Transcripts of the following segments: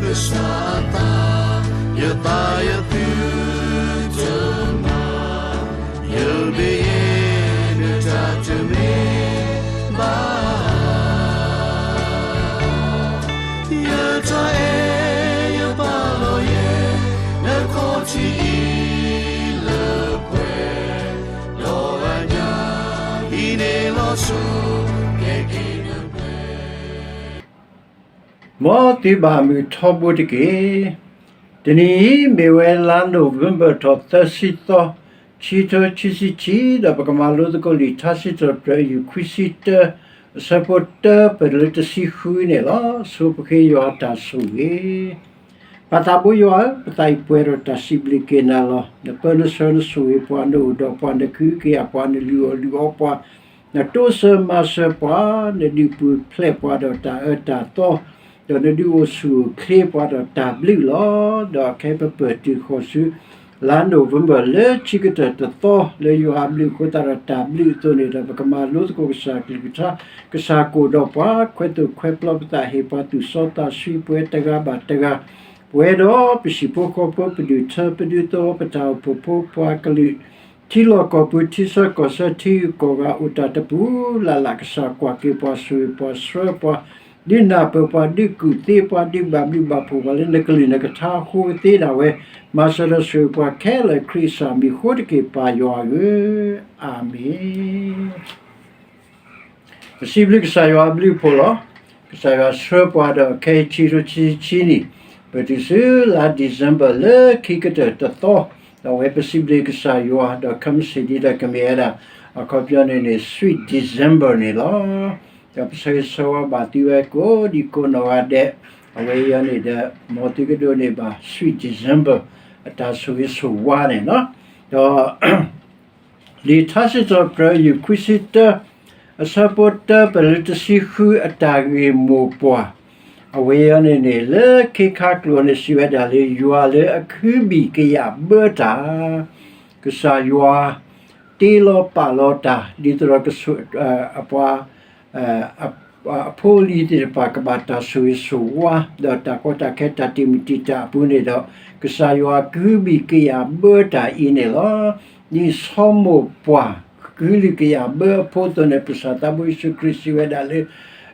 ကစၢ်အသး, ယသးယသုတမၤ, ယမ့ၢ်ယဲ နတၢ်တမ့ၢ်ဘၣ်. ယတၢ်အဲၣ်ယပာ်လီၤယဲ နခီၣ်ထံးအံၤလၢပှဲၤ, ဒီးအညၣ်အံၤန့ၣ်လီၤဆိ ကဲက့ၤနပှဲၤ မ်သုဘၣ်မုာ်ထီဘိတက့ၢ်. တနံၤအံၤမ့ၢ်ဝဲလါ November ထီၣ်သၢဆံသီ, ခံထိခံဆံခံ, ဒီးပကမၤလိသကိးလံာ်ထါစံးထီၣ်ပတြၢၤ ယုၢ်ခွံဆံတၢ, အဆၢဖိတၢ ပတုၤလၢတဆံဃုန့ၣ်လီၤ. ဆိပဃ့ယွၤတၢ်ဆိၣ်ဂ့ၤ. ပၢ်သးဘိယွၤဧၢ, ပသးအံၤပှဲၤဒီးတၢ်စံးဘျုးက့ၤနၤလီၤ. နပၢနဆှၢနဆိၣ်ဂ့ၤပှၤ, နအိၣ်ဒီးပှၤ, နကဟုကယာ်ပှၤ, နလုၢ်အီၣ်လုၢ်အီပှၤ, နတိစၢၤမၤစၢၤပှၤ, နဒုးပူၤဖျဲးပှၤဒီးတၢ်အၢတၢ်သီ, ဒီးနဒုးအိၣ်ဆူၣ်အိၣ်ချ့ပှၤဒီးတၢ်ဘျုးလီၤ. ဒီးခဲအံၤပပၢၢ်တုၤဃီၤဆူ လါ November လၢခံကတၢၢ်တသီ လၢယွၤအဘျုးအဃိသတးဒီးတၢ်ဘျုးအသိးန့ၣ်ဒီး ပကမၤလိသကိးကစၢ်အကလုၢ်ကထါ, ကစၢ်ကအိၣ်ဒီးပှၤ, ခွဲးသိၣ်ခွဲးပျီပသး, ဟ့ၣ်ပှၤသူၣ်စီသးဆှံပှဲၤတဂၤဘၣ်တဂၤ, ပဝဲဒီးပဟံၣ်ဖိဃီဖိ, ပဒူၣ်ထၢ, ပဒူသဝီ, ပတၢ်အိၣ်ဖှိၣ်ဖိ, ပှၤကလုာ်, ထံလီၢ်ကီၢ်ပူၤ, ထံဆၢကီၢ်ဆၢ, ထံဂုၤကီၢ်ဂၤ, အိၣ်တၢ်တပူၤလၢ်လၢ်, ကစၢ်ကွၢ်က့ၤပှၤ, ဆိၣ်ဂ့ၤပှၤ, ဆှၢပှၤ, ဒုးနၢ်ပၢၢ်ပှၤ, ဒုးကူၣ်သ့ပှၤ, ဒုးဘၣ်ဘျုးဘၣ်ဖှိၣ်ပှၤလၢနကလုၢ်နကထါအဃိကသ့ဒၣ်ဝဲ, မၤစၢၤဒီးဆိၣ်ဂ့ၤပှၤခဲလၢာ် ခရံာ်ကစၢ်မံၤအဃိတက့ၢ်, ပၢ်ယွၤဧၢ, အၤမ့ၣ်. ပစံးဘျုးကစၢ်ယွၤအဘျုးအဖှိၣ်လီၤ. ကစၢ်ယွၤဆှၢပှၤဒီးခဲအံၤ ခံထိခံဆံခံနံၣ်, ပတုၤဆူလါ December လၢခံကတၢၢ်တသီ, ဒီးအဝဲပစံးဘျုးကစၢ်ယွၤ ဒီးခဲမုၢ်ဆ့ၣ်ဒံးဒီးကမ့ၢ်ဝဲဒၣ် အခီပညီန့ၣ်န့ၣ် Sweet December န့ၣ်လီၤ. ဒီးပဆၢဂ့ၤဆၢဝါဘၣ်သုဝဲကိးဒံကိးနီၢ်ဂၤဒဲး, အဝဲအံၤန့ၣ်ဒီး မ်သုကဒိးန့ၢ်ဘၣ် Sweet December အတၢ်ဆိၣ်ဂ့ၤဆိၣ်ဝါန့ၣ်လီၤ. ဒီး လံာ်ထါစံးထီၣ်ပတြၢၤ ယုၢ်ခွံဆံတၢ, အဆၢဖိတၢ ပတုၤလၢတဆံဃု အတၢ်ဂ့ၢ်မိၢ်ပှၢ်, အဝဲအံၤန့ၣ်န့ၣ် လၢခ့ခါကျိာ်န့ၣ် စံးဝဲဒၣ်လၢ ယွၤလၢအခုဘံၣ်ကယာ်ဘၢတၢ်, ကစၢ်ယွၤ တ့လီၤပာ်လီၤတၢ် ဒ်သိးဒီး ပှၤ အဖိအလံၤသ့ၣ်တဖၣ် ကဘၣ်တၢ်ဆိၣ်ဂ့ၤဆိၣ်ဝါ ဒီးတၢ်ကီတၢ်ခဲ တၢ်တံာ်မုၢ်တံာ်တာ်အပူၤန့ၣ်ဒီး ကစၢ်ယွၤကဟုဘံၣ်ကယာ်ဘၢတၢ်အံၤန့ၣ်လီၤ. ဒ်ဆီမိၢ်ပှၢ် ကဟုဘံၣ်ကယာ်ဘၢအဖိအသိးန့ၣ် ပကစၢ်သးဘိယ့ၣ်ၡူးခရံာ်စံးဝဲဒၣ်လၢ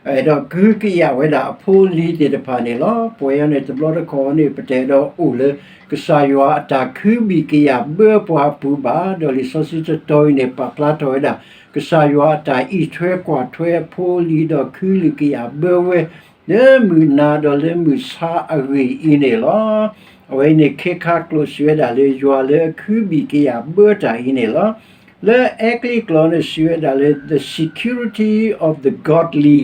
အဲၣ်ဒိးကဟုကယာ်ဝဲဒၣ်အဖိအလံၤသ့ၣ်တဖၣ်န့ၣ်လီၤ. ပဝဲအံၤန့ၣ် တဘျီတခီၣ်န့ၣ် ပတအဲၣ်ဒိးအိၣ်လၢ ကစၢ်ယွၤအတၢ်ကဟုဘံၣ်ကယာ်ဘၢပှၤအပူၤဘၣ်. ဒီးလံာ်စီဆှံတတီၤအံၤန့ၣ် ပာ်ဖျါထီၣ်ဝဲဒၣ် ကစၢ်ယွၤအတၢ်အံးထွဲကွၢ်ထွဲအဖိအလံၤ ဒီးကဟုကယာ်ဘၢဝဲ လၢမုၢ်နၤဒီးလၢမုၢ်ဆါအဂ့ၢ်အံၤန့ၣ်လီၤ. အဝဲအံၤန့ၣ် ခ့ခါကျိာ်စံးဝဲဒၣ်လၢ ယွၤလၢအခုဘံၣ်ကယာ်ဘၢတၢ်အံၤန့ၣ်လီၤ. လၢအဲကလံးကျိာ်န့ၣ် စံးဝဲဒၣ်လၢ the security of the godly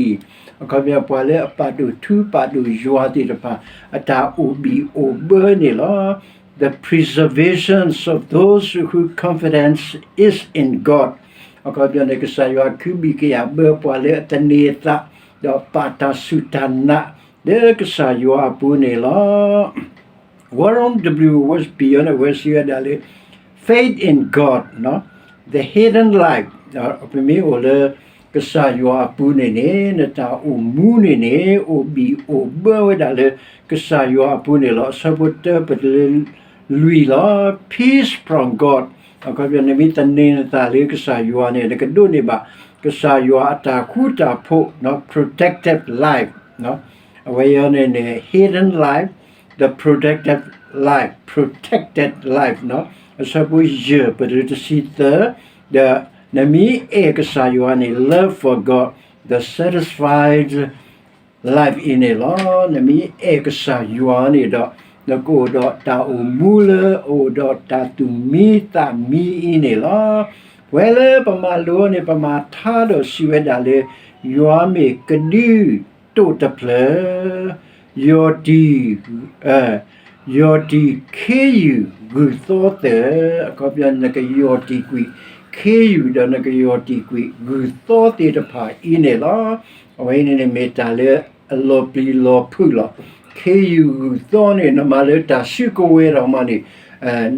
အခီပညီ ပှၤလၢအပာ်ဒိၣ်ထူပာ်ဒိၣ်ယွၤသ့ၣ်တဖၣ် အတၢ်အိၣ်ဘံၣ်အိၣ်ဘၢန့ၣ်လီၤ. The preservations of those who confidence is in God အခီပညီန့ၣ် ကစၢ်ယွၤကဟုဘံၣ်ကယာ်ဘၢပှၤလၢအသန့ၤအသး ဒီးပာ်တၢ်စူၢ်တၢ်နာ် လၢကစၢ်ယွၤအပူၤန့ၣ်လီၤ. Warren W Wiersbe န့ၣ် အဝဲစံးဝဲဒၣ်လၢ faith in God, the hidden life ပမ့ၢ်အိၣ်လၢ ကစၢ်ယွၤအပူၤန့ၣ်န့ၣ် နတၢ်အိၣ်မူန့ၣ်န့ၣ် အိၣ်ဘံၣ်အိၣ်ဘၢဝဲဒၣ်လၢ ကစၢ်ယွၤအပူၤန့ၣ်လီၤ. အဆၢဖိတၢ ပတုၤလၢလွံၢ်လီၤ. Peace from God အခီပညီ နမ့ၢ်သန့ၤနသးလၢကစၢ်ယွၤန့ၣ် နကဒိးန့ၢ်ဘၣ် ကစၢ်ယွၤအတၢ်ဃူတၢ်ဖိး protected life အဝဲအံၤန့ၣ်န့ၣ် hidden life, the protected life, protected life အဆၢဖိယဲၢ် ပတုၤတဆံသၢ, ဒီးနမ့ၢ်အဲၣ်ကစၢ်ယွၤန့ၣ် love for God, the satisfied life အံၤန့ၣ်လီၤ. နမ့ၢ်အဲၣ်ကစၢ်ယွၤန့ၣ်ဒီး နကအိၣ်ဒီးတၢ်အိၣ်မူလၢအအိၣ်ဒီးတၢ်သူၣ်မံသးမံအံၤန့ၣ်လီၤ. ပဝဲလၢပမၤလိန့ၣ် ပမၤထါဒီးစံးဝဲဒၣ်လၢ ယွၤမ့ၢ်ကဒုတိာ်တဖျၢၣ် ယီၢ်တံၢ် ယီၢ်တံၢ်ခ့ယုၢ်ဂုၢ်သီသၢၣ်, အခီပညီ နကယီၢ်တံၢ်ကွံာ်ခ့ယုၢ် ဒီးနကယီၢ်တံၢ်ကွံာ်ဂုၢ်သီသ့ၣ်တဖၣ်အံၤန့ၣ်လီၤ. အဝဲအံၤန့ၣ်န့ၣ် မ့ၢ်တၢ်လၢအလီၤပျံၤလီၤဖုးလီၤ. ခ့ယုၢ်ဂုၢ်သီန့ၣ် နမၤလၢတၢ်စုကဝဲၤဒီးမးန့ၣ်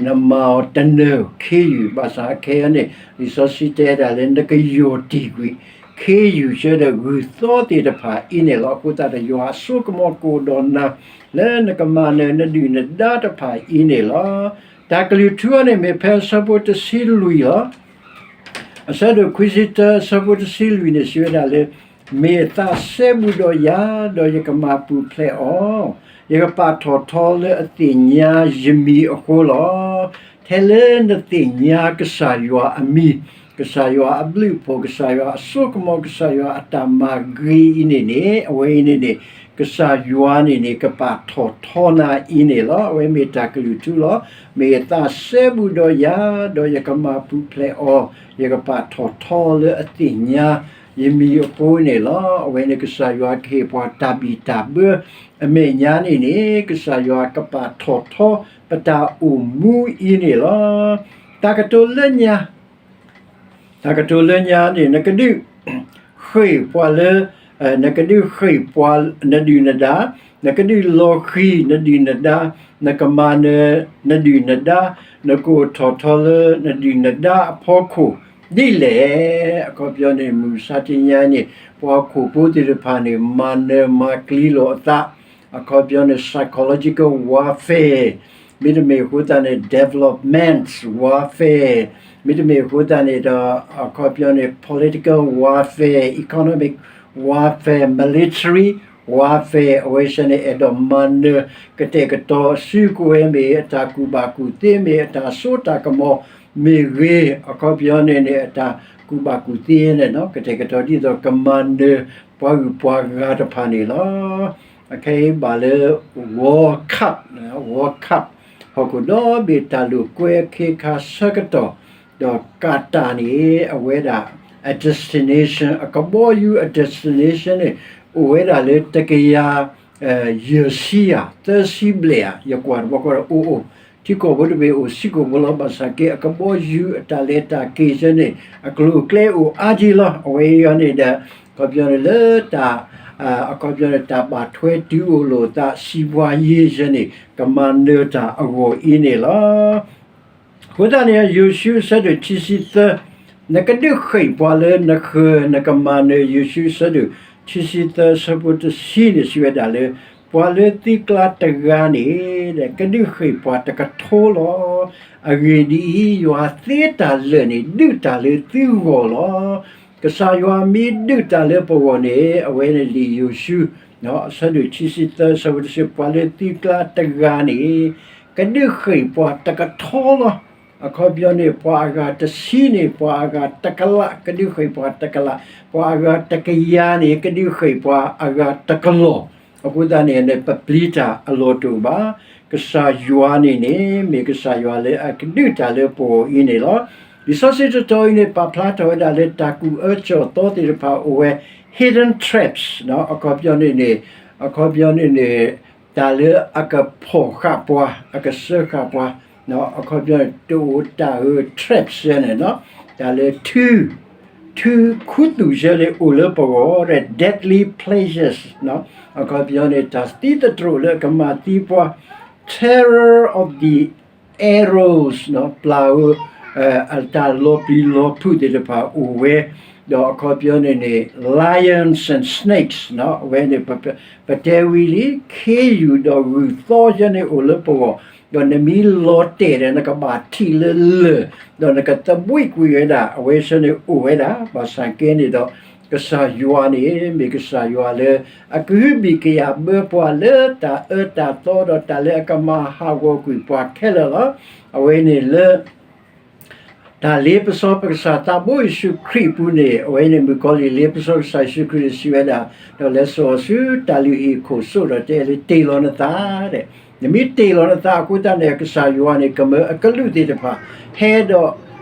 နမၤအီၤတနၢၤခ့ယုၢ် ဘၣ်ဆၣ်ခဲအံၤန့ၣ် လံာ်စီဆှံတဲဒၣ်လၢ နကယီၢ်တံၢ်ကွံာ် ခ့ယုၢ်ဆၢဒီးဂုၢ်သီသ့ၣ်တဖၣ်အံၤန့ၣ်လီၤ. အဃိသတးဒီးယွၤအစိကမီၤကအိၣ်ဒီးနၤ လၢနကမၤနၢၤနဒုၣ်နဒါတဖၣ်အံၤန့ၣ်လီၤ. တၢ်ကလုၢ်ထူအံၤန့ၣ် မ့ၢ်ဖဲအဆၢဖိတဆံလွံၢ်လီၤ. အဆၢဒိၣ်ခွံဆံတၢ အဆၢဖိတဆံလွံၢ်န့ၣ် စံးဝဲဒၣ်လၢ မ့ၢ်အသးစဲဘူးဒီးယၤ, ဒီးယကမၤပူၤဖျဲးအီၤ, ယကပာ်ထီၣ်ထီလၢအသ့ၣ်ညါယမံၤအဃိလီၤ. ထဲလၢနသ့ၣ်ညါကစၢ်ယွၤအမံၤ, ကစၢ်ယွၤအဘျုးအဖှိၣ်, ကစၢ်ယွၤအစိကမီၤ, ကစၢ်ယွၤအတၢ်မၤဂ့ၤအံၤန့ၣ်န့ၣ်, အဝဲအံၤန့ၣ်န့ၣ် ကစၢ်ယွၤန့ၣ်န့ၣ် ကပာ်ထီၣ်ထီနၤအံၤန့ၣ်လီၤ. အဝဲမ့ၢ်တၢ်ကလုၢ်ထူလီၤ. မ့ၢ်အသးစဲဘူးဒီးယၤ, ဒီးယကမၤပူၤဖျဲးအီၤ, ယကပာ်ထီၣ်ထီလၢအသ့ၣ်ညါ ယမံၤအဃိန့ၣ်လီၤ. အဝဲန့ၣ်ကစၢ်ယွၤကဟ့ၣ်ပှၤတၢ်ဘံၣ်တၢ်ဘၢအမဲာ်ညါန့ၣ်န့ၣ် ကစၢ်ယွၤကပာ်ထီၣ်ထီပတၢ်အိၣ်မူအံၤန့ၣ်လီၤ. တၢ်ကတိၤလၢညါ, တၢ်ကတိၤလၢညါန့ၣ် နကဒုးဃ့ၢ်ပှၤလၢ, နကဒုးဃ့ၢ်ပှၤနဒုၣ်နဒါ, နကဒုးလီၤဃံၤနဒုၣ်နဒါ, နကမၤနၢၤနဒုၣ်နဒါ, နကအိၣ်ထီၣ်ထီလၢနဒုၣ်နဒါအဖီခိၣ်ဒ်လဲၣ်. အခီပညီန့ၣ် မုၢ်မဆါတနံၤအံၤန့ၣ် ပှၤဟီၣ်ခိၣ်ဖိသ့ၣ်တဖၣ်န့ၣ် မၤနၢၤမၤကျံၤလိာ်အသး, အခီပညီန့ၣ် psychological warfare, မ့တမ့ၢ်အဃိသတးန့ၣ် development warfare, မ့တမ့ၢ်အဃိသတးန့ၣ်ဒီး အခီပညီန့ၣ် political warfare, economic warfare, military warfare, အဝဲဆၢန့ၣ် အဲၣ်ဒိးမၤနၢၤကတဲာ်ကတီၤစုကဝဲၤမ့ၢ် အတၢ်ကူၣ်ဘၣ်ကူၣ်သ့မ့ၢ် အတၢ်စိတၢ်ကမီၤမ့ၢ်ဂ့ၤ, အခီပညီန့ၣ်န့ၣ် အတၢ်ကူၣ်ဘၣ်ကူၣ်သ့န့ၣ် ကတဲာ်ကတီၤဒ်သိးကမၤနၢၤပှၤဂုၤပှၤဂၤတဖၣ်န့ၣ်လီၤ. အခဲအံၤဘၣ်လၢ World Cup, World Cup ဟီၣ်ခိၣ်ဒီဘ့ၣ်တၢ်လိာ်ကွဲအခ့အခါဆၢကတီၢ်, ဒီး Qatar န့ၣ် အဝဲဒၣ် အ destination, အကဘီယူၤအ destination န့ၣ် အိၣ်ဝဲဒၣ်လၢတကယၤ ယဲၢ်ဆံယၤ သၢဆံဘျဲၣ်ဧါ, ယကွၢ်တဘျီဃီဒီးအိၣ်အိၣ်, ထံကီၢ်ဖိတဘ့ၣ်အိၣ်ဆံးကိာ်ဖိလီၤ. ဘၣ်ဆၣ်က့ အကဘီယူၤအတၢ်လဲၤတၢ်က့ၤဆၢန့ၣ် အကျိၤအကျဲအိၣ်အါက့လီၤ. အဝဲအံၤန့ၣ်ဒီး အခီပညီန့ၣ်လၢတၢ် အခီပညီန့ၣ် တၢ်ဘၣ်ထွဲတုၤအိၣ်လိာ်သး စံးပှၤယ့ၢ်ဆၢန့ၣ် ကမၤနၢၤတၢ်အဂီၢ်အံၤန့ၣ်လီၤ. အဃိသတးန့ၣ် ယိၤၡူအဆၢဒိၣ်ခံဆံသၢ, နကဒုးဃ့ၢ်ပှၤလၢနဃၢၤ နကမၤနၢၤ, ယိၤၡူအဆၢဒိၣ်ခံဆံသၢ အဆၢဖိတဆံန့ၣ် စံးဝဲဒၣ်လၢ ပှၤလၢသုကျါတဂၤန့ၣ် ကဒုးဃ့ၢ်ပှၤတကထိလီၤ. အဂ့ၢ်ဒ်အံၤ, ယွၤသ့တၢ်လၢာ်န့ၣ် ဒုးတၢ်လၢသုဂီၢ်လီၤ. ကစၢ်ယွၤမ့ၢ်ဒုးတၢ်လၢပဂီၢ်န့ၣ် အဝဲန့ၣ်လံာ်ယိၤၡူ အဆၢဒိၣ်ခံဆံသၢ အဆၢဖိတဆံ, ပှၤလၢသုကျါတဂၤန့ၣ် ကဒုးဃ့ၢ်ပှၤတကထိလီၤ. အခီပညီန့ၣ် ပှၤအဂၤတဆံန့ၣ် ပှၤအဂၤတကလး, ကဒုးဃ့ၢ်ပှၤတကလး, ပှၤအဂၤတကယၤန့ၣ် ကဒုးဃ့ၢ်ပှၤအဂၤတကလီၢ်. အဃိသတးန့ၣ်န့ၣ် ပပျံၤတၢ်အလီၢ်တအိၣ်ဘၣ်. ကစၢ်ယွၤန့ၣ်န့ၣ် မ့ၢ်ကစၢ်ယွၤလၢအကဒုးတၢ်လၢပဂီၢ်အံၤန့ၣ်လီၤ. လံာ်စီဆှံတတီၤအံၤန့ၣ် ပာ်ဖျါထီၣ်ဝဲဒၣ်လၢတၢ်ကူၣ်အၢၣ်စီၣ်သီသ့ၣ်တဖၣ်အိၣ်ဝဲ hidden traps, အခီပညီန့ၣ်န့ၣ်, အခီပညီန့ၣ်န့ၣ် တၢ်လၢအကဖီၣ်ဃာ်ပှၤ, အကစၢဃာ်ပှၤ, အခီပညီန့ၣ် တအိၣ်တၢ်အၢ traps န့ၣ်, တၢ်လၢထု, ထုခူသူၣ်ဆၢန့ၣ်အိၣ်လၢပဂီၢ်, deadly pleasures, အခီပညီန့ၣ် တၢ်သံသတြိာ်လၢအကမၤသံပှၤ, terror of the arrows, ပျၢ်ဧိၤ, တၢ်လီၤပျံၤလီၤဖုးသ့ၣ်တဖၣ်အိၣ်ဝဲ, ဒီးအခီပညီန့ၣ်န့ၣ် lions and snakes, အဝဲန့ၣ် ပတဲဝံၤလံ ခ့ယုၢ်ဒီးဂုၢ်သီဆၢန့ၣ်အိၣ်လၢပဂီၢ်, ဒီးနမ့ၢ်လီၤတဲာ်ဒီး နကဘၣ်ထံၣ်လၢလၢၢ်, ဒီးနကသဘှံးကွံာ်ဝဲဒၣ် အဝဲဆၢန့ၣ်အိၣ်ဝဲဒၣ်. ဘၣ်ဆၣ်ကဲန့ၣ်ဒီး ကစၢ်ယွၤန့ၣ် မ့ၢ်ကစၢ်ယွၤလၢ အကဟုဘံၣ်ကယာ်ဘၢပှၤလၢတၢ်အၢတၢ်သီ ဒီးတၢ်လၢအကမၤဟးဂီၤကွံာ်ပှၤခဲလၢာ်လီၤ. အဝဲန့ၣ်လၢ တၢ်လ့ပစီပကစၢ်သးဘိယ့ၣ်ၡူးခရံာ်အပူၤန့ၣ်, အဝဲန့ၣ်မုၣ်ကီၤလံၢ်လ့ပစီကစၢ်ယ့ၣ်ၡူးခရံာ်န့ၣ်စံးဝဲဒၣ်, ဒီးလဲၤစိာ်အီၤဆူတၢ်လုၢ်ဟံၣ်ခိၣ်စိဒီးတဲလၢတ့ၢ်လီၤနသး, နမ့ၢ်တ့ၢ်လီၤနသးအဃိသတးန့ၣ် ကစၢ်ယွၤန့ၣ် ကမၢအကလူးသ့ၣ်တဖၣ် ဟဲဒီး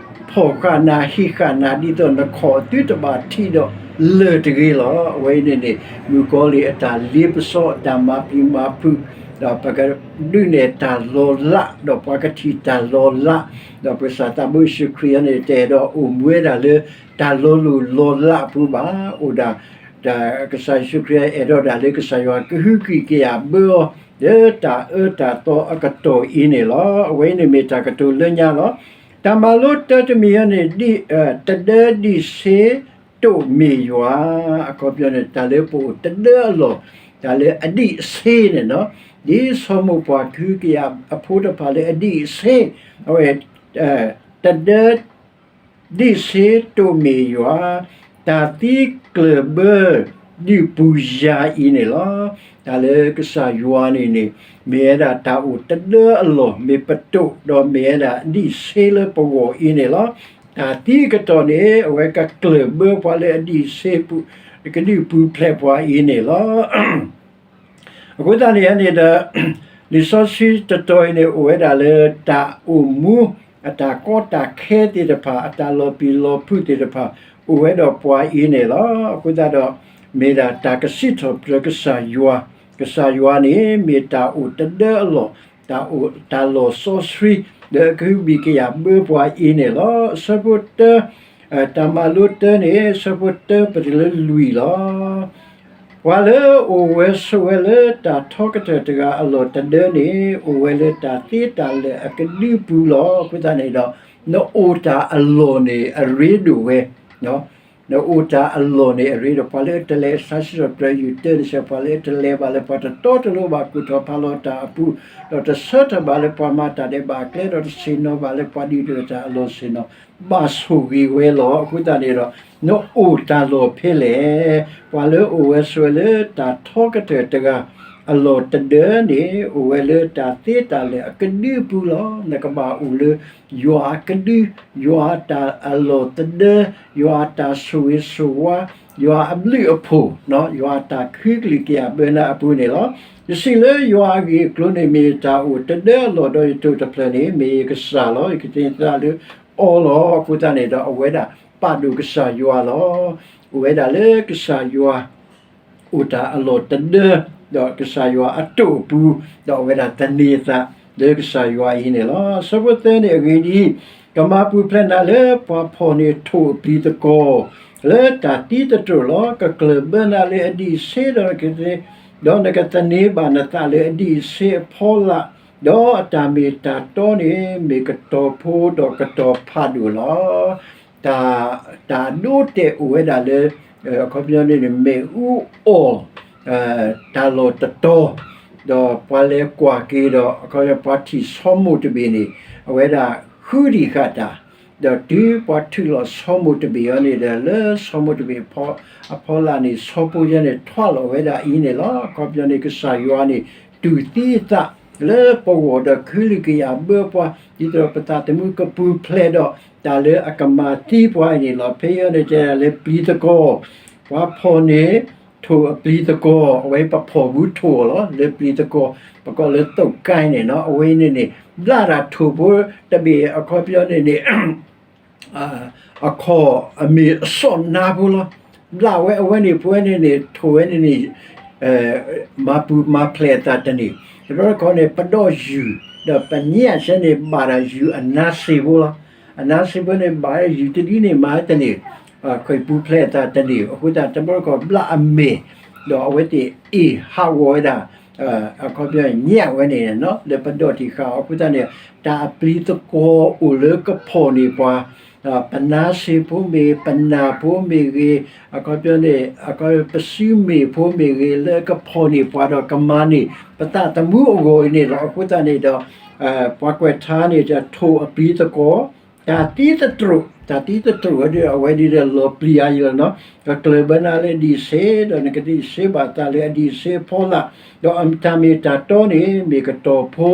ဖီၣ်ဃာ်နၤဟ့ၣ်ဃာ်နၤ ဒ်သိးနခိးသုတဘၣ်ထံးဒီးလၢၢ်တဂ့ၤလီၤ. အဝဲအံၤန့ၣ်န့ၣ် မုၣ်ကီၤလံၢ်အတၢ်လ့ပစီအတၢ်မၤပျံၤမၤဖုး, ဒီးပကဒုးနဲၣ်တၢ်လီၤလး, ဒီးပှၤကထံၣ်တၢ်လီၤလး, ဒီးပကစၢ်သးဘိယ့ၣ်ၡူးခရံာ်အံၤန့ၣ် တအဲၣ်ဒိးအိၣ်မူဝဲဒၣ်လၢတၢ်လီၤလိၢ်လီၤလးအပူၤဘၣ်, အိၣ်ဒၣ် ကစၢ်ယ့ၣ်ၡူးခရံာ်အဲၣ်ဒိးဒၣ်လၢကစၢ်ယွၤကဟုကယာ်ဘၢအီၤ လၢတၢ်အၢတၢ်သီအကတီၢ်အံၤန့ၣ်လီၤ. အဝဲအံၤန့ၣ်မ့ၢ်တၢ်ကတိၤလၢညါလီၤ. တၢ်မၤလိတၢတမံၤအံၤန့ၣ် တဒၢဒံၣ်ဆ့ တိၣ်မ့ၢ်ယွၤ, အခီပညီန့ၣ် တၢ်လၢပအိၣ်တဒၢအလီၢ်, တၢ်လၢအဒံးအဆ့န့ၣ်လီၤ. ဒ်စီၤမိၣ်ပှၢ်ခုကယၤအဖိတဖၣ်လၢအဒံးအဆ့, အဝဲ တဒၢ ဒံးဆ့တိၣ်မ့ၢ်ယွၤ, တၢ်သံကျၢၢ်ဘၢဒုးပူၤယၤအံၤန့ၣ်လီၤ. တၢ်လၢကစၢ်ယွၤန့ၣ်န့ၣ် မ့ၢ်ဝဲဒၣ်တၢ်အိၣ်တဒၢအလီၢ်, မ့ၢ်ပတိၣ်ဒီးမ့ၢ်ဝဲဒၣ်ဒံးဆ့လၢပဂီၢ်အံၤန့ၣ်လီၤ. တၢ်သံအကတီၢ်န့ၣ် အဝဲကကျၢၢ်ဘၢပှၤလၢအဒံးဆ့ပူၤ, ကဒုးပူၤဖျဲးပှၤအံၤန့ၣ်လီၤ. အဃိသတးန့ၣ်န့ၣ်ဒီး လံာ်စီဆှံတတီၤအံၤန့ၣ် အိၣ်ဝဲဒၣ်လၢတၢ်အိၣ်မူ, အတၢ်ကီတၢ်ခဲသ့ၣ်တဖၣ်, အတၢ်လီၤပျံၤလီၤဖုးသ့ၣ်တဖၣ် အိၣ်ဝဲဒီးပှၤအံၤန့ၣ်လီၤ. အဃိသတးဒီး မ့ၢ်ဒၣ်တၢ်ကစံးထီၣ်ပတြၢၤကစၢ်ယွၤ, ကစၢ်ယွၤန့ၣ် မ့ၢ်တၢ်အိၣ်တဒၢအလီၢ်, တၢ်အိၣ်တၢ်လီၢ်စီဆှံ, ဒီးကဟုဘံၣ်ကယာ်ဘၢပှၤအံၤန့ၣ်လီၤ. အဆၢဖိတၢ တၢ်မၤလိတၢန့ၣ် အဆၢဖိတၢပတုၤလၢလွံၢ်လီၤ. ပှၤလၢအအိၣ်ဝဲဆိးဝဲလၢတၢ်ထီကတၢၢ်တဂၤအလီၢ်တဒၢန့ၣ် အိၣ်ဝဲလၢတၢ်သ့တၢ်လၢာ်အကဒုပူၤလီၤ. အဃိသတးန့ၣ်ဒီး နအိၣ်တၢ်အလီၢ်န့ၣ်အရ့ဒိၣ်ဝဲ, နအိၣ်တၢ်အလီၢ်န့ၣ်အရ့ဒိၣ်, ပှၤလၢအတလဲၤ လံာ်စီဆှံတတီၤပတြၢၤယုၢ်တၢန့ၣ်စ့ၢ် ပှၤလၢအတလဲၤဘၣ်လၢပှၤတတီတလိၤဘၣ် ကူၣ်ထီၣ်ဖးလီၤတၢ်အပူၤ, ဒီးတဆၢထၢၣ်ဘၣ်လၢပှၤမၤတၢ်ဒဲးဘးအကျဲ, ဒီးတဆ့ၣ်နီၤဘၣ်လၢပှၤဒုၣ်ဒွဲၣ်တၢ်အလီၢ်ဆ့ၣ်နီၤ, ဘၣ်ဆိၣ်ဂ့ၤဝဲလီၤ. အဃိသတးန့ၣ်ဒီး နအိၣ်တၢ်လီၢ်ဖဲလဲၣ်. ပှၤလၢအအိၣ်ဝဲဆိးဝဲလၢတၢ်ထီကတၢၢ်တဂၤအလီၢ်တဒၢန့ၣ် အိၣ်ဝဲလၢတၢ်သ့တၢ်လၢာ်အကဒုပူၤလီၤ. နကဘၣ်အိၣ်လၢယွၤအကဒု, ယွၤအတၢ်အလီၢ်တဒၢ, ယွၤအတၢ်ဆိၣ်ဂ့ၤဆိၣ်ဝါ, ယွၤအဘျုးအဖှိၣ်, ယွၤအတၢ်ခုကလုာ်ကယၤဘၢနၤအပူၤန့ၣ်လီၤ. ယစံးလၢယွၤအဂ့ၢ်အကျိၤန့ၣ် မ့ၢ်ယတၢ်အိၣ်တဒၢအလီၢ်, ဒီးယတိၢ်တဖျၢၣ်န့ၣ် မ့ၢ်ယကစၢ်လီၤ. ယကသ့ၣ်ညါလၢအီၤလီၤ. အဃိသတးန့ၣ်ဒီး အဝဲဒၣ်ပာ်ဒိၣ်ကစၢ်ယွၤလီၤ. အိၣ်ဝဲဒၣ်လၢကစၢ်ယွၤ အိၣ်တၢ်အလီၢ်တဒၢ, ဒီးကစၢ်ယွၤအတိာ်အပူၤ, ဒီးအဝဲဒၣ်သန့ၤအသးလၢကစၢ်ယွၤအံၤန့ၣ်လီၤ. အဆၢဖိသၢန့ၣ်အဂ့ၢ်ဒ်အံၤ, ကမၤပူၤဖျဲးနၤလၢပှၤဖှီၣ်န့ၣ်ထိၣ်အပျံၤသကွီၤ, လၢတၢ်သံသတြိာ်လီၤ. ကကျၢၢ်ဘၢနၤလၢအဒံးဆ့ဒီး, ဒီးနကသန့ၤဘၣ်နသးလၢအဒံးဆ့အဖီလာ်, ဒီးအတၢ်မ့ၢ်တၢ်တီန့ၣ် မ့ၢ်ကတီၤဖိဒီးကတီၤဖးဒိၣ်လီၤ. တၢ်, တၢ်အဒိအတဲာ်အိၣ်ဝဲဒၣ်လၢ အခီပညီန့ၣ်န့ၣ် မ့ၣ်အူအီၣ် တၢ်လီၢ်တတီၤ, ဒီးပှၤလဲၤကွၢ်က့ၤဒီး အခီပညီ ပှၤထံၣ်ဆီမိၣ်တဘ့ၣ်န့ၣ် အဝဲဒၣ်ဃုဒံးဃာ်တၢ်, ဒီးတုၤပှၤထုးလီၤဆီမိၣ်တဘ့ၣ်အံၤန့ၣ်ဒီး လၢဆီမိၣ်တဘ့ၣ်အဖီလာ်န့ၣ် ဆီဖိယဲန့ၣ် ထွးလီၤဝဲဒၣ်အံၤန့ၣ်လီၤ. အခီပညီန့ၣ် ကစၢ်ယွၤန့ၣ် တူၢ်သံအသးလၢပဂီၢ်ဒီး ကဟုကယာ်ဘၢပှၤ ဒ်သိးဒီးပသးသမူကပူၤဖျဲးဒီး တၢ်လၢအကမၤသံပှၤအံၤန့ၣ်လီၤ. ဖဲအံၤန့ၣ်တဲဒၣ်လၢပျံၤသကွီၤ, ပှၤဖှီၣ်န့ၣ် ထိၣ်အပျံၤသကွီၤ, အဝဲပဖှီၣ်ပူၤထိၣ်အီၤလီၤ. လၢပျံၤသကွီၤ ပကိးလၢသိးကါန့ၣ်နီၤ, အဝဲန့ၣ်န့ၣ် ဘျၣ်တၢ်ထိၣ်ဖိတဘ့ၣ် အခီပညီန့ၣ်န့ၣ် အခီၣ်အမ့ၢ်အစီၣ်နါဖိလီၤ. ဘျၣ်ဝဲအဝဲန့ၣ် ပဝဲန့ၣ်န့ၣ် ထိၣ်ဝဲန့ၣ်န့ၣ် မၤပူၤမၤဖျဲးအသးတန့ၢ်. တဘျီတခီန့ၣ် ပဒီးယုၢ် ဒီးပညၣ်ဆဲန့ၣ် ဘၣ်ဒီးယုၢ်အနါစ့ဖိလီၤ. အနါစ့ဖိန့ၣ် ဘၣ်ယုၢ်တဒ်န့ၣ်မၤတန့ၢ် ပူၤဖျဲးအသးတန့ၢ်. အဃိသတး တဘျီတခီၣ်ဘျၣ်အမဲာ် ဒီးအဝဲသ့ၣ်အ့ၣ်ဟးဂီၤဝဲဒၣ် အခီပညီညၣ်ဝဲန့ၣ်နီၤ လၢပဒီးတံၢ်ဃာ်အီၤ. အဃိသတးန့ၣ် တၢ်အပျံၤသကွီၤအိၣ်လၢကဖီၣ်န့ၢ်ပှၤ ပနါစ့ဖိမ့ၢ်ဂ့ၤ, ပနၢ်ဖိမ့ၢ်ဂ့ၤ, အခီပညီန့ၣ် အခီပညီ ပစုမ့ၣ်ဖိမ့ၢ်ဂ့ၤ လၢကဖီၣ်န့ၢ်ပှၤဒီးကမၤန့ၢ် ပသးသမူအဂီၢ်အံၤန့ၣ်လီၤ. အဃိသတးန့ၣ်ဒီး ပှၤကွဲးထါန့ၣ် ထိၣ်အပျံၤသကွီၤ, တၢ်သံသတြိာ်, တၢ်သံသတြိာ်ဝဲဒီး အဝဲဒ်ဒီးလီၤပျံၤအါယလီၤနီၤ, ကကျၢၢ်ဘၢနၤလၢအဒံးဆ့, ဒီးနကဒံးဆ့ဘၣ်သးလၢအဒံးဆ့အဖီလာ်, ဒီးတၢ်မ့ၢ်တၢ်တီန့ၣ် မ့ၢ်ကတီၤဖိ,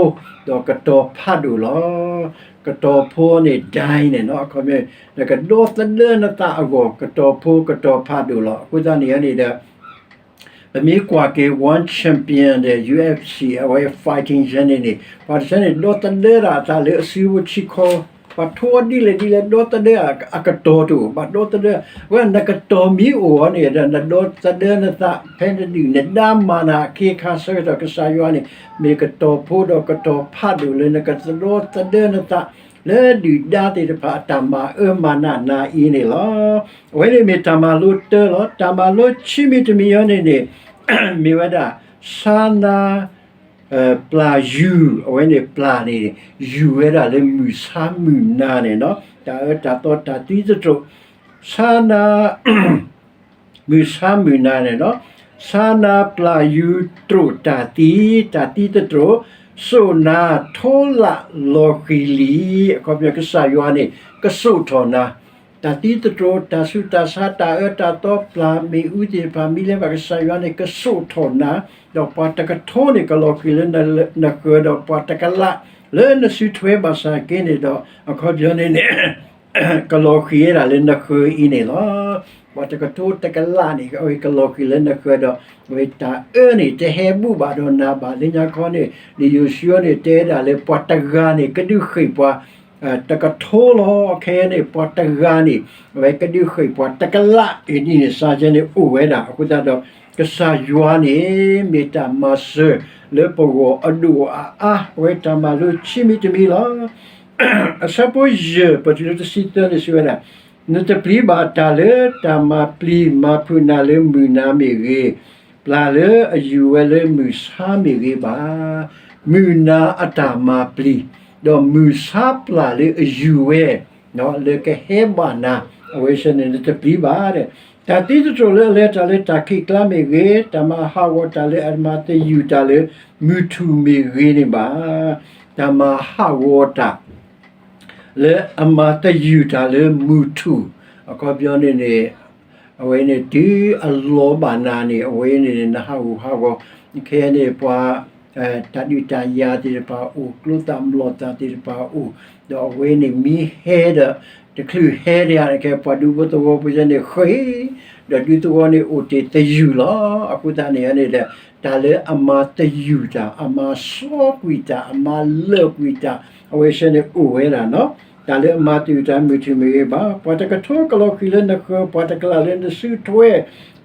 ဒီးကတီၤဖးဒိၣ်လီၤ. ကတီၤဖိန့ၣ် ဒဲန့ၣ်နီၤ, အခီပညီ နကဒီသဒၢနသးအဂီၢ် ကတီၤဖိကတီၤဖးဒိၣ်လီၤ. အဃိသတးန့ၣ်န့ၣ်ဒီး ပမ့ၢ်ကွၢ်က့ၤ One Champion ဒီး ယူၣ်အၣ်အ့ဖ်စံၣ် အဝဲ fighting ယဲန့ၣ်န့ၣ် ပှၤတဆၢန့ၣ် ဒီသဒၢဒၣ်အသးလၢအစုဖိဆံးခီ, ပှၤထိဒ်လဲၣ်ဒ်လဲၣ် ဒီသဒၢအကတီၤတအိၣ်, ဘၣ်ဒီသဒၢ, အဝဲနကတီၤမ့ၢ်အိၣ်အီၤန့ၣ်ဒီး နဒီသဒၢနသး ဖဲနဒုၣ်နဒါမၤနၤအခ့အခါဆၢကတီၢ် ကစၢ်ယွၤန့ၣ် မ့ၢ်ကတီၤဖိဒီးကတီၤဖးဒိၣ်လၢနကသဒီသဒၢနသး လၢဒုၣ်ဒါသ့ၣ်တဖၣ်အတၢ်မၤအၢမၤနးနၤအံၤန့ၣ်လီၤ. အဝဲန့ၣ်မ့ၢ်တၢ်မၤလိတၢလီၤ. တၢ်မၤလိခံမံၤတမံၤအံၤန့ၣ်န့ၣ် မ့ၢ်ဝဲဒၣ် ဆါနါ ပျၢ်ယူၢ်, အဝဲန့ၣ်ပျၢ်န့ၣ် ယူၢ်ဝဲဒၣ်လၢမုၢ်ဆါမုၢ်နၤန့ၣ်နီၤ, တၢ်အၢတၢ်သီတၢ်သံသတြိာ်, ဆါနၤ မုၢ်ဆါမုၢ်နၤန့ၣ်လီၤ. ဆါနၤပျၢ်ယူၤတြိာ်တၢ်သံ, တၢ်သံသတြိာ်, စိာ်နၤထိလၣ်လီၤဃံၤလံ. အခီပညီကစၢ်ယွၤန့ၣ် ကစိာ်ထီၣ်နၤ, တၢ်သံသတြိာ်, တၢ်ဆူးတၢ်ဆါ, တၢ်အၢတၢ်သီ, ပျၢ်မ့ၣ်အူသ့ၣ်တဖၣ် မ့ၢ်လဲၤဘၣ် ကစၢ်ယွၤန့ၣ် ကစိာ်ထီၣ်နၤ, ဒီးပှၤတကထိန့ၣ် ကလီၤဃံၤလၢနဃၢၤ, ဒီးပှၤတကလးလၢနစုထွဲဘၣ်ဆၣ်က့န့ၣ်ဒီး အခီပညီန့ၣ်န့ၣ် ကလီၤဃံၤဝဲဒၣ်လၢနဃၢၤအံၤန့ၣ်လီၤ. ပှၤတကထိတကလးန့ၣ် အဝဲကလီၤဃံၤလၢနဃၢၤဒီး အဝဲတၢ်အၢန့ၣ် တဟဲဘူၣ်ဘၣ်ဒီးနၤဘၣ်. လၢညါခီန့ၣ် လံာ်ယိၤၡူန့ၣ် တဲဒၣ်လၢပှၤတဂၤန့ၣ် ကဒုးဃ့ၢ်ပှၤ တကထိလီၤ. ခဲအံၤန့ၣ် ပှၤတဂၤန့ၣ် အဝဲကဒုးဃ့ၢ်ပှၤတကလးအံၤန့ၣ် စၢ်ကဲန့ၣ်အိၣ်ဝဲဒၣ်. အဃိသတးဒီး ကစၢ်ယွၤန့ၣ် မ့ၢ်တၢ်မၤစၢၤလၢပဂီၢ်အဒိၣ်အအါ, အဝဲတၢ်မၤလိခံမံၤတမံၤလီၤ. အဆၢဖိယဲၢ် ပတုၤလၢတဆံသၢန့ၣ် စံးဝဲဒၣ်, နတပျံၤဘၣ်တၢ်လၢတၢ်မၤပျံၤမၤဖုးနၤလၢမုၢ်နၤမ့ၢ်ဂ့ၤ, ပျၢ်လၢအယူၤဝဲလၢမုၢ်ဆါမ့ၢ်ဂ့ၤဘၣ်. မုၢ်နၤအတၢ်မၤပျံၤ, ဒီးမုၢ်ဆါပျၢ်လၢအယူၤဝဲ လၢကဟဲဘၣ်နၤ, အဝဲဆၢန့ၣ် နတပျံၤဘၣ်. တၢ်သံသတြိာ်လၢအလဲၤတၢ်လၢတၢ်ခံးကျါမ့ၢ်ဂ့ၤ, တၢ်မၤဟးဂီၤတၢ်လၢအမၤသယုၢ်တၢ်လၢမုၢ်ထူၣ်မ့ၢ်ဂ့ၤန့ၣ်ဘၣ်. တၢ်မၤဟးဂီၤတၢ် လၢအမၤသယုၢ်တၢ်လၢမုၢ်ထူၣ်, အခီပညီန့ၣ်န့ၣ် အဝဲန့ၣ်တုၤအလီၤဘၣ်နၤန့ၣ် အဝဲန့ၣ်န့ၣ် နဟးဂူာ်ဟးဂီၤ, ခဲအံၤန့ၣ် ပှၤ တၢ်ဒုးတၢ်ယၤသ့ၣ်တဖၣ်အိၣ်, ကျိသၣ်မျိာ်သၣ်သ့ၣ်တဖၣ်အိၣ်, ဒီးအဝဲန့ၣ်မ့ၢ်ဟဲဒီး တချုးဟဲဒၣ်န့ၣ် ကဲပှၤဒူဖိသဝီဖိန့ၣ်ဃ့ၢ်, ဒီးဒူသဝီန့ၣ်အိၣ်တ့ၢ်သယုၢ်လီၤ. အဃိသတးန့ၣ်န့ၣ်ဒီး တၢ်လၢအမၤသယုၢ်တၢ်, အမၤစီကွံာ်တၢ်, အမၤလၢာ်ကွံာ်တၢ်, အဝဲဆၢန့ၣ်အိၣ်ဝဲဒၣ်နီၤ. တၢ်လၢအမၤသယုၢ်တၢ်မုၢ်ထူၣ်မ့ၢ်ဂ့ၤဘၣ်, ပှၤတကထိကလီၤဃံၤလၢနဃၢၤ, ပှၤတကလးလၢနစုထွဲ,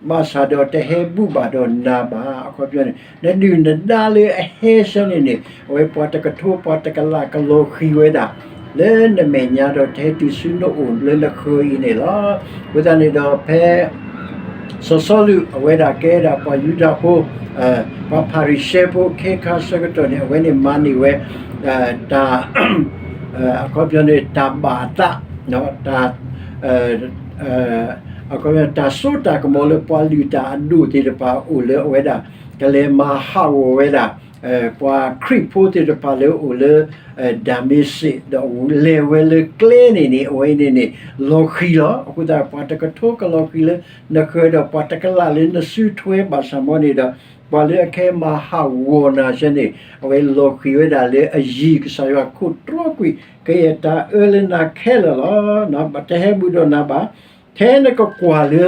ဘၣ်ဆၣ်ဒီးတဟဲဘူၣ်ဘၣ်ဒီးနၤဘၣ်. အခီပညီန့ၣ် နဒုၣ်နဒါလၢအဟဲဆၢန့ၣ်န့ၣ် အဝဲပှၤတကထိပှၤတကလးကလီၤဃံၤဝဲဒၣ် လၢနမဲာ်ညါဒီးတဟဲတုၤဆူနအိၣ်လၢနဃၢၤအံၤန့ၣ်လီၤ. အဃိသတးန့ၣ်ဒီးဖဲ စီၤစီလူးအဝဲဒၣ်ကဲဒၣ်ပှၤယူဒၤဖိ, ပှၤဖၤရံၤၡဲဖိခဲခါဆၢကတီၢ်န့ၣ် အဝဲန့ၣ်မၤန့ၢ်ဝဲ တၢ် အခီပညီန့ၣ် တၢ်ဘၣ်အသး, တၢ် အခီပညီ တၢ်စိတၢ်ကမီၤလၢပှၤလုၢ်တၢ်အဒိၣ်သ့ၣ်တဖၣ်အိၣ်လၢအဝဲဒၣ် ကလဲၤမၤဟးဂီၤဝဲဒၣ် ပှၤခရံာ်ဖိသ့ၣ်တဖၣ်လၢအိၣ်လၢ ဒၤမ့းစ့း ဒီးလဲၤဝဲလၢကျဲန့ၣ်န့ၣ် အဝဲန့ၣ်န့ၣ် လီၤဃံၤလီၤ. အဃိသတး ပှၤတကထိကလီၤဃံၤလၢနဃၢၤဒီး ပှၤတကလးလၢနစုထွဲဘၣ်ဆၣ်မ်န့ၣ်ဒီး ပှၤလၢအကဟဲမၤဟးဂီၤနၤဆၢန့ၣ် အဝဲလီၤဃံၤဝဲဒၣ်လၢအယံၤ ကစၢ်ယွၤခိၣ်တြီကွံာ် ကယဲၢ်တၢ်အၢလၢနၤခဲလၢာ်လီၤ. တဟဲဘူၣ်ဒီးနၤဘၣ်, ထဲနကကွၢ်လၢ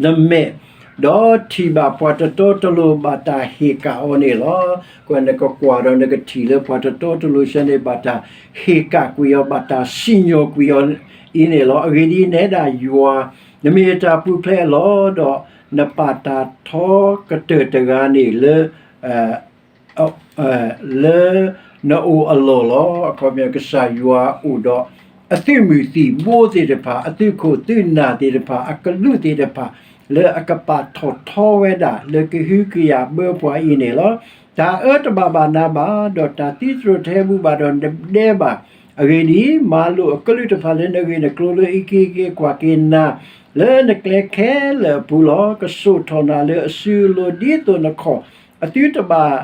နမဲာ်, ဒီးထံၣ်ဘၣ်ပှၤတတီတလိၤဘၣ်တၢ်ဟ့ၣ်ကၣ်အီၤန့ၣ်လီၤ. ကွၢ်နကကွၢ်ဒီးနကထံၣ်လၢပှၤတတီတလိၤဆၢန့ၣ် ဘၣ်တၢ်ဟ့ၣ်ကၣ်ကွံာ်အီၤ ဘၣ်တၢ်စံၣ်ညီၣ်ကွံာ်အီၤအံၤန့ၣ်လီၤ. အဂ့ၢ်ဒ်အံၤ, နအဲၣ်ဒၣ်ယွၤ, နမ့ၢ်တၢ်ပူၤဖျဲးအလီၢ်, ဒီးနပာ်တၢ်ထီကတၢၢ်တဂၤန့ၣ်လၢ လၢနအိၣ်အလီၢ်လီၤ. အခီပညီ ကစၢ်ယွၤအိၣ်ဒီး အသုးမုၢ်သံၣ်ဘိသ့ၣ်တဖၣ်, အသုးခိၣ်သုးနၢ်သ့ၣ်တဖၣ်, အကလူးသ့ၣ်တဖၣ်, လၢအကပာ်ထီၣ်ထီဝဲဒၣ် လၢကဟုကယာ်ဘၢပှၤအံၤန့ၣ်လီၤ. တၢ်အၢတဘၣ်ဘၣ်နၤဘၣ်, ဒီးတၢ်သံသတြိာ်တဟဲဘူၣ်ဘၣ်ဒီးနဒဲဘၣ်. အဂ့ၢ်ဒ်အံၤ, မၤလိာ်အကလုၢ်တဖၣ်လၢနဂ့ၢ်နကျိၤလၢအံးက့ၤက့ၤကွၢ်က့ၤနၤ လၢနကျဲခဲလၢာ်အပူၤလီၤ. ကစိာ်ထီၣ်နၤလၢအစုအလိၤ ဒ်သိးနခီၣ်အသုတဘၣ်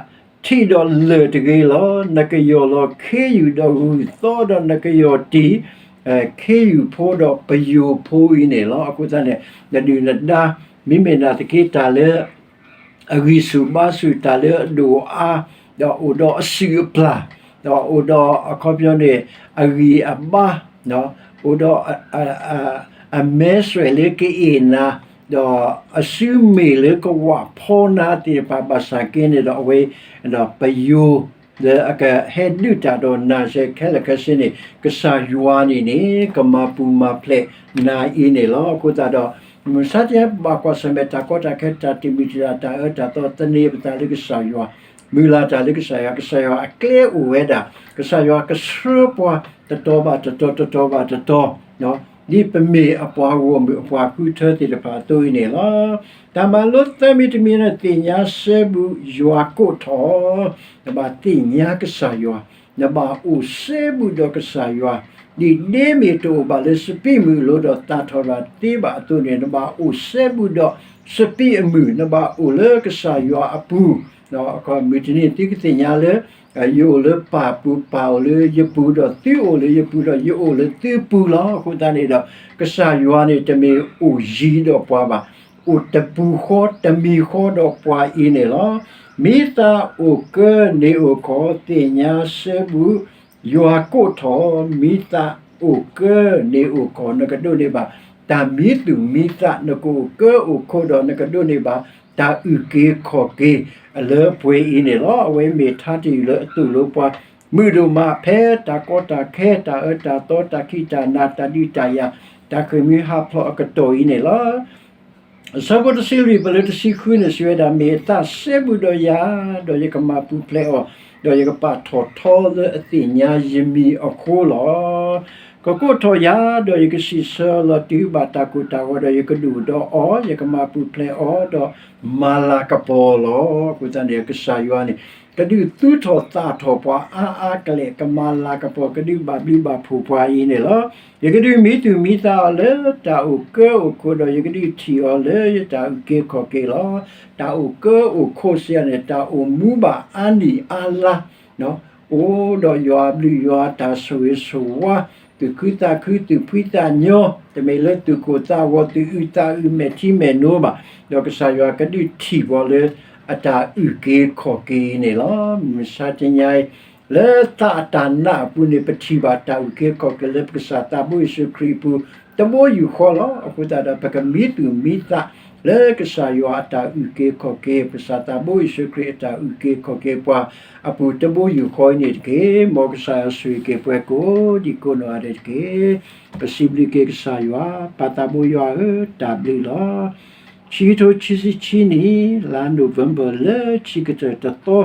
ထံၣ်ဒီးလၢၢ်တဂ့ၤလီၤ. နကယီၢ်လီၤခ့ယုၢ်ဒီးဂုၢ်သီဒီး နကယီၢ်တံၢ် ခ့ယုၢ်ဖိဒီးပယိၤဖိအံၤန့ၣ်လီၤ. အဃိသတးန့ၣ် နဒုၣ်နဒါ မ့မ့ၢ်နာ်သက့ တၢ်လၢ အဂံၢ်ဆူၣ်ဘါဆူၣ် တၢ်လၢအဒိၣ်အါ, ဒီးအိၣ်ဒီးအစုၣ်အပျၢ်, ဒီးအိၣ်ဒီးအခီပညီန့ၣ် အဂံၢ်အဘါ, အိၣ်ဒီး အမဲစွဲၣ်လၢကအ့ၣ်နၤ, ဒီးအစုမ့ၢ်လၢကဝၣ်ဖီနၤသ့ၣ်တဖၣ်ဘၣ်ဆၣ်က့န့ၣ်ဒီး အဝဲ ဒီးပယိၤ လၢအကဟဲဒုးတၢ်ဒီးနၤစဲခဲလၢာ်ခဲဆ့န့ၣ် ကစၢ်ယွၤန့ၣ်န့ၣ် ကမၤပူၤမၤဖျဲးနၤအံၤန့ၣ်လီၤ. အဃိသတးဒီး မုၢ်မဆါတနံၤ ပဘၣ်ကွၢ်ဆၢၣ်မဲာ်တၢ်ကီတၢ်ခဲ တၢ်တမုာ်တၢ် တၢ်အၢတၢ်သီ သန့ၤပသးလၢကစၢ်ယွၤ, မုၢ်လၢ်တၢ်လၢကစၢ်ယွၤ, ကစၢ်ယွၤအကျဲအိၣ်ဝဲဒၣ်, ကစၢ်ယွၤကဆှၢပှၤ တတီၤဘၣ်တတီၤ တတီၤဘၣ်တတီၤ, ဒ်ပမ့ၢ်အပှၤဂီၢ်မုၢ်အပှၤဃုထၢသ့ၣ်တဖၣ်အသိးအံၤန့ၣ်လီၤ. တၢ်မၤလိသၢမံၤတမံၤန့ၣ် သ့ၣ်ညါစဲဘူးယွၤကိးထီၣ်, နဘၣ်သ့ၣ်ညါကစၢ်ယွၤ နဘၣ်အိၣ်စဲဘူးဒီးကစၢ်ယွၤ, ဒ်ဒ့မ့ၢ်တအိၣ်ဘၣ်လၢစပံးမုၢ်အလိၤဒီးသၣ်ထီၣ်ဘၣ်သ့ဘၣ်အသိးန့ၣ်, နဘၣ်အိၣ်စဲဘူးဒီးစပံးအမုၢ်, နဘၣ်အိၣ်လၢကစၢ်ယွၤအပူၤ, ဒီးအခီပညီ မုၢ်တနံၤသုကသ့ၣ်ညါလၢ ယအိၣ်လၢပၢ်ပူၤ, ပၢ်အိၣ်လၢယပူၤ, ဒီးသုအိၣ်လၢယပူၤ, ဒီးယအိၣ်လၢသုပူၤလီၤ. အဃိသတးန့ၣ်ဒီး ကစၢ်ယွၤန့ၣ် တမ့ၢ်အိၣ်ယံၤဒီးပှၤဘၣ်, အိၣ်တပူၤဃီတမံၤဃီဒီးပှၤအံၤန့ၣ်လီၤ. မံသးအိၣ်ကၢန့ၣ်အိၣ်ခီၣ်, သ့ၣ်ညါစဲဘူး ယွၤကိးထီၣ်, မံသးအိၣ်ကၢန့ၣ်အိၣ်ခီၣ်, နကဒိးန့ၢ်ဘၣ်တၢ်မံသူၣ်မံသး, နကအိၣ်ကၢအိၣ်ခိးဒီး နကဒိးန့ၢ်ဘၣ် တၢ်အုၣ်က့ၤခီၣ်က့ၤလၢပှဲၤအံၤန့ၣ်လီၤ. အဝဲမ့ၢ်ထါတယုၢ်လၢအသိၣ်လိပှၤ မုာ်ဒိၣ်မး ဖဲတၢ်ကီတၢ်ခဲ, တၢ်အၢတၢ်သီ, တၢ်ခံးတၢ်နၤ, တၢ်ဒုးတၢ်ယၤ, တၢ်ဃ့ၢ်မှံဟးဖျိးအကတီၢ်အံၤန့ၣ်လီၤ. အဆၢဖိတဆံလွံၢ် ပလၢတဆံဃုန့ၣ် စံးဝဲဒၣ်, မ့ၢ်အသးစဲဘူးဒီးယၤ, ဒီးယကမၤပူၤဖျဲးအီၤ, ဒီးယကပာ်ထီၣ်ထီလၢအသ့ၣ်ညါယမံၤအဃိလီၤ. ကကိးထီၣ်ယၤ, ဒီးယကစံးဆၢလီၤတုၤဘၣ်တၢ်ကိၢ်တၢ်ဂီၤ, ဒီးယကဒုၣ်ဒီးအီၤ, ယကမၤပူၤဖျဲးအီၤ, ဒီးမၤလၤကပီၤလီၤ. အဃိသတးန့ၣ် ကစၢ်ယွၤန့ၣ် ကဒုးသူၣ်ထီၣ်သးထီၣ်ပှၤအါအါကလဲာ်, ကမၤလၤကပီၤ, ကဒုးဘၣ်ဘျုးဘၣ်ဖှိၣ်ပှၤအံၤန့ၣ်လီၤ. ယကဒုးမံသူၣ်မံသးအီၤလၢတၢ်အိၣ်ကၢအိၣ်ခိး, ဒီးယကဒုးထံၣ်အီၤလၢယတၢ်အုၣ်က့ၤခီၣ်က့ၤလီၤ. တၢ်အိၣ်ကၢအိၣ်ခိးစံးန့ၣ် တၢ်အိၣ်မူဘၣ်အါနံၣ်အါလါ အိၣ်ဒီးယွၤအဘျုးယွၤအတၢ်ဆိၣ်ဂ့ၤဆိၣ်ဝါ, သူၣ်ခုသးခု, သူၣ်ဖှံသးညီ, တမ့ၢ်လၢသူၣ်ကိၢ်သးဂီၤ, သူၣ်အုးသးအုး, မဲာ်ထံမဲာ်နိဘၣ်. ဒီးကစၢ်ယွၤကဒုးထံၣ်ပှၤလၢအတၢ်အုၣ်က့ၤခီၣ်က့ၤအံၤန့ၣ်လီၤ. မုၢ်မဆါတနံၤအံၤ လၢသးအတၢ်နာ်အပူၤန့ၣ် ပထံၣ်ဘၣ်တၢ်အုၣ်က့ၤခီၣ်က့ၤလၢပကစၢ်သးဘိယ့ၣ်ၡူးခရံာ်အပူၤ တဘိယူၢ်ဃီလီၤ. အဃိသတးဒီး ပကမံသူၣ်မံသးလၢကစၢ်ယွၤအတၢ်အုၣ်က့ၤခီၣ်က့ၤ, ပကစၢ်သးဘိယ့ၣ်ၡူးခရံာ်အတၢ်အုၣ်က့ၤခီၣ်က့ၤပှၤအပူၤ တဘိယူၢ်ဃီအံၤန့ၣ်တက့ၢ်. မ်ကစၢ်ယွၤဆိၣ်ဂ့ၤက့ၤပှၤကိးဒံကိးနီၢ်ဂၤဒဲးတက့ၢ်. ပစံးဘျုးက့ၤကစၢ်ယွၤ, ပၢ်သးဘိယွၤဧၢ, တၢ်ဘျုးလီၤ. ခံကထိခံဆံခံနံၣ် လါ November လၢခံကတၢၢ်တသီ,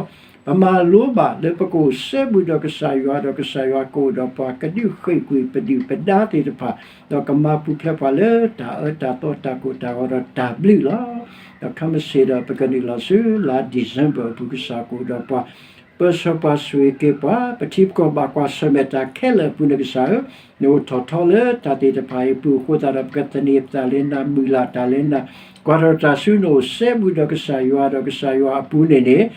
ပမၤလိဘၣ်လၢပကအိၣ်စဲဘူးဒီးကစၢ်ယွၤ, ဒီးကစၢ်ယွၤကအိၣ်ဒီးပှၤ, ကဒုးဃ့ၢ်ကွံာ်ပဒုၣ်ပဒါသ့ၣ်တဖၣ်, ဒီးကမၤပူၤဖျဲးပှၤလၢတၢ်အၢတၢ်သီ တၢ်ကိၢ်တၢ်ဂီၤဒီးတၢ်ဘျုးလီၤ. ဒီးခဲမုၢ်ဆ့ၣ်ဒီး ပကနုာ်လီၤဆူလါ December အပူၤ ကစၢ်ကအိၣ်ဒီးပှၤ, ပၢဆှၢပှၤဆိၣ်ဂ့ၤက့ၤပှၤ, ပထံပကီၢ်ဘၣ်ကွၢ်ဆၢၣ်မဲာ်တၢ်ခဲလၢာ်အပူၤန့ၣ် ကစၢ်ဧၢ, နအိၣ်ထီၣ်ထီလၢတၢ်သ့ၣ်တဖၣ်အံၤအပူၤအဃိသတးဒီး ပကသန့ၤပသးလၢနၤ, မုၢ်လၢ်တၢ်လၢနၤ, ကွၢ်ထီၣ်တၢ်ဆူနအိၣ်စဲဘူးဒီးကစၢ်ယွၤ, ဒီးကစၢ်ယွၤအပူၤန့ၣ်န့ၣ်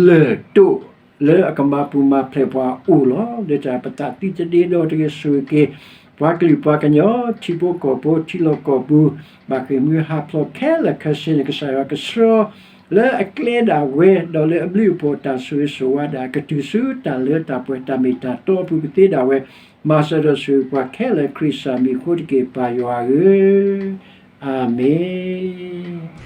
လၢၢ်တအိၣ်လၢအကမၤပူၤမၤဖျဲးပှၤအိၣ်လီၤ. လၢတၢ်ပသးသံတဒ့ဒီတဂ့ၤ, ဆိၣ်ဂ့ၤက့ၤ ပှၤကလုာ်ပှၤကညီ, ထံဖိကီၢ်ဖိ, ထံလီၢ်ကီၢ်ပူၤ, ဘၣ်ဃ့ၢ်မှံဟးဖျိးခဲလၢာ်ခဲဆ့န့ၣ် ကစၢ်ယွၤကဆှၢ လၢအကျဲဒၣ်ဝဲ, ဒီးလၢအဘျုးအဖှိၣ်တၢ်ဆိၣ်ဂ့ၤဆိၣ်ဝါဒၣ် ကတုၤဆူတၢ်လၢတၢ်ပှဲၤတၢ်မ့ၢ်တၢ်တီအပူၤကသ့ဒၣ်ဝဲ, မၤစၢၤဒီးဆိၣ်ဂ့ၤပှၤခဲလၢာ် ခရံာ်စၢ်မံၤအဃိတက့ၢ် ပၢ်ယွၤဧၢ, အၤမ့ၣ်.